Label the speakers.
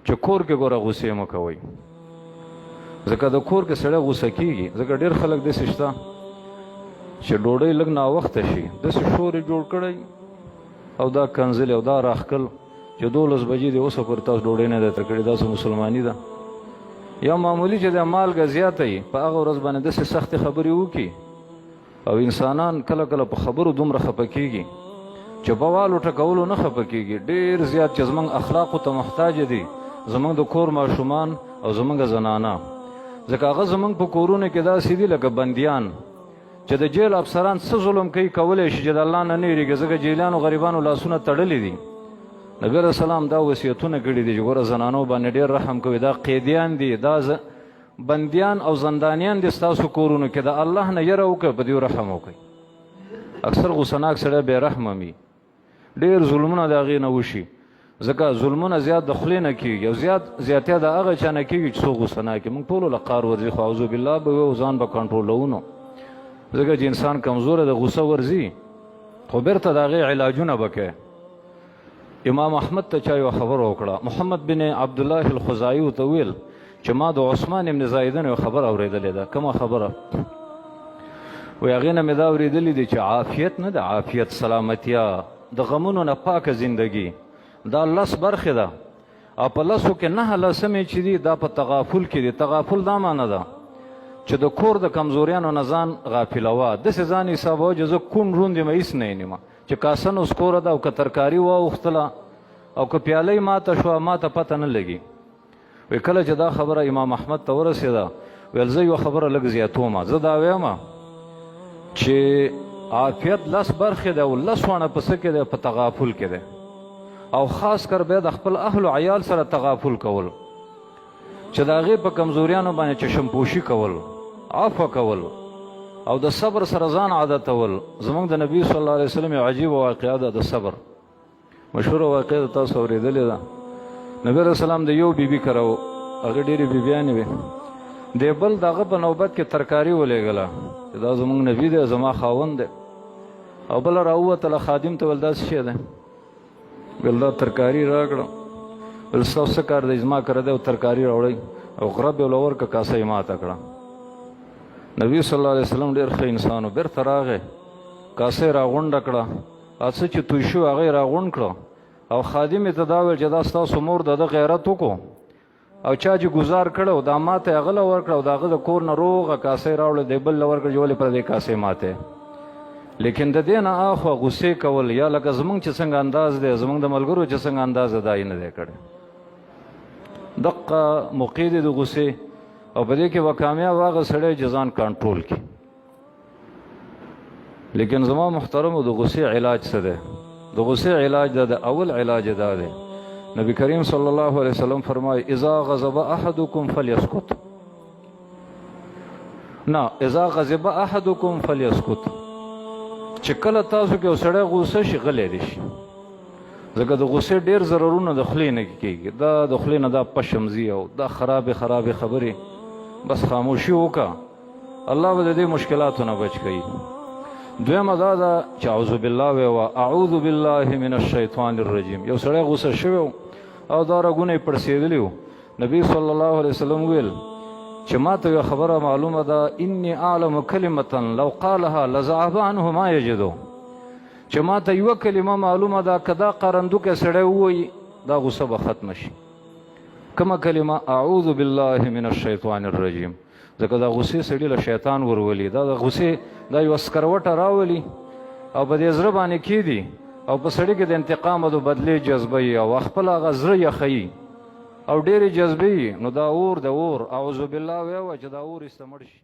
Speaker 1: چې کور کې ګوره غوسې مه کوئ، ځکه د کور کې سړی غوسه کیږي. ځکه ډېر خلک داسې شته چې ډوډۍ لږ ناوخته شي، داسې شور یې جوړ کړی او دا کنځلې او دا راښکل چې 12 بجې دې اوسه پورې تاسو ډوډۍ نه ده تر کړې، دا څه مسلماني ده؟ یا معمولي چې د مالګه زیاته وي، په هغه ورځ باندې داسې سختې خبرې وکړي. او انسانان کله کله په خبرو دومره خپه کیږي چې په والو ټکولو نه خپه کیږي. ډیر زیات چې زمونږ اخلاقو ته محتاج دي، زمونږ د کور ماشومان او زمونږ زنانه، ځکه هغه زمونږ په کورونو کې داسې دي لکه بندیان چې د جیل افسران څه ظلم کوي کولی شي چې د الله نه نه وېرېږي، ځکه جیلانو غریبانو لاسونه تړلي دي. نبي علیه السلام دا وصیتونه کړي دي چې ګوره زنانو باندې ډېر رحم کوي، دا قیدیان دي، دا بندیان او زندانیان دي ستاسو کورونو کې، د الله نه یره وکړئ، په دوی رحم وکړئ. اکثر غوسناک سړی بې رحمه وي، ډېر ظلمونه د هغې نه وشي، ځکه ظلمونه زیات د خولې نه کېږي او زیات زیاتیا د هغه چا نه کېږي چې څوک غوسه ناک. موږ ټولو له قار ورځي، خو اعوذ بالله به وایو، ځان به کنټرولوو نو، ځکه چې انسان کمزوری د غوسه ورځي، خو بېرته د هغې علاجونه به کوي. امام احمد ته چا یوه خبره وکړه، محمد بن عبدالله الخزاعي ورته وویل چې ما د عثمان ابن زایدن یوه خبره اورېدلې ده. کومه خبره؟ وایي هغې نه مې دا اورېدلي دي چې عافیت نه ده، عافیت سلامتیا، د غمونو نه پاکه زندګي، دا لس برخې ده او په لسو کې نهه لسمې چې دي دا په تغافل کې دي. تغافل دا معنی ده چې د کور د کمزوریانو نه ځان غافلوه، داسې ځان حسابوه چې زه کوڼ ړوند یم، هېڅ نه یم، چې کاسه نسکوره ده او که ترکاري واوښتله او که پیالۍ ماته شوه، ماته پته نه لګي. وی کله چې دا خبره امام احمد ته ورسېده، ویل زه یوه خبره لږ زیاتوم، زه دا وایم چې عافیت لس برخې دی او لس واڼه په څه کې دی؟ په تغافل کې دی، او خاص کر بیا د خپل اهل او عیال سره تغافل کول، چې د هغې په کمزوریانو باندې چشم پوشي کول، عفو کول او د صبر سره ځان عادتول. زمونږ د نبی صلی الله علیه وسلم یو عجیب واقعه ده، د صبر مشهوره واقعه ده، تاسو اورېدلې ده. نبی علیه السلام د یو بیبي کره و، هغې ډېرې بیبیانې وې، دی بل د هغه په نوبت کې ترکاري ولېږله چې دا زمونږ نبي دی، زما خاوند دی. او بله راووتله، خادم ته ویل دا څه شی دی؟ ویل دا ترکاری راکړه. ویل ستاسو څه کار دی، زما کره دی او ترکاری راوړئ. او غرب یې له ورکړه، کاسه یې ماته کړه. نبی صلی الله علیه وسلم ډېر ښه انسان و، بېرته راغی، کاسه یې راغونډه کړه، هڅه چې توی شو هغه یې راغونډ کړه او خادم یې ته دا ویل چې دا ستاسو مور د ده غیرت وکړو او چا چې ګزار کړو دا ماته هغه له ورکړه او د هغه د کور نه روغه کاسه یې راوړه، دی بل له ورکړه چې ولې پردې کاسې ماته. لیکن د دې نه اخوا غوسې کول یا لکه زمونږ چې څنګه انداز دی، زمونږ د ملګرو چې څنګه انداز دی، دا یې نه دی کړی. دقه موقع دی د غوسې، او په دې کې به کامیاب هغه سړی چې ځان کنټرول کړي. لیکن زما محترمو د غصې علاج څه دی؟ د غصې علاج دا د اول علاج دا دی. نبی کریم صلی الله علیه وسلم فرمای اذا غضب احدکم فلیسکت، نه اذا غضب احدکم فلیسکت، چې کله تاسو کې سړی غوسه شي غلی دي شي، ځکه د غصې ډېر ضررونه د خولې نه کېږي، دا د خولې نه دا پشم ځي او دا خرابې خرابې خبرې، بس خاموشي وکړه، الله به د دې مشکلاتو نه بچ کړي. دویمه دا ده چې اعوذ بالله ویوه، اعوذ بالله من الشیطان الرجیم. یو سړی غوسه شوی او دا رګونه یې پړسېدلي وو. نبی صلی الله علیه وسلم ویل چې ما ته یوه خبره معلومه ده، انی اعلم کلمة لو قالها لذهب عنه ما یجدو، چې ما ته یوه کلمه معلومه ده که دا قرندوکی سړی ووایي دا غوسه به ختمه شي. کومه کلمه؟ اعوذ بالله من الشیطان الرجیم. ځکه دا غصې سړي له شیطان ورولي، دا د غصې دا یوه سکروټه راولي او په دې زړه باندې کېدي او په سړي کې د انتقام او د بدلې جذبه یي او خپل هغه زړه یخوي او ډېرې جذبې یي، نو دا اور د اور اعوذ بالله ویوه چې دا اور ایسته مړ شي.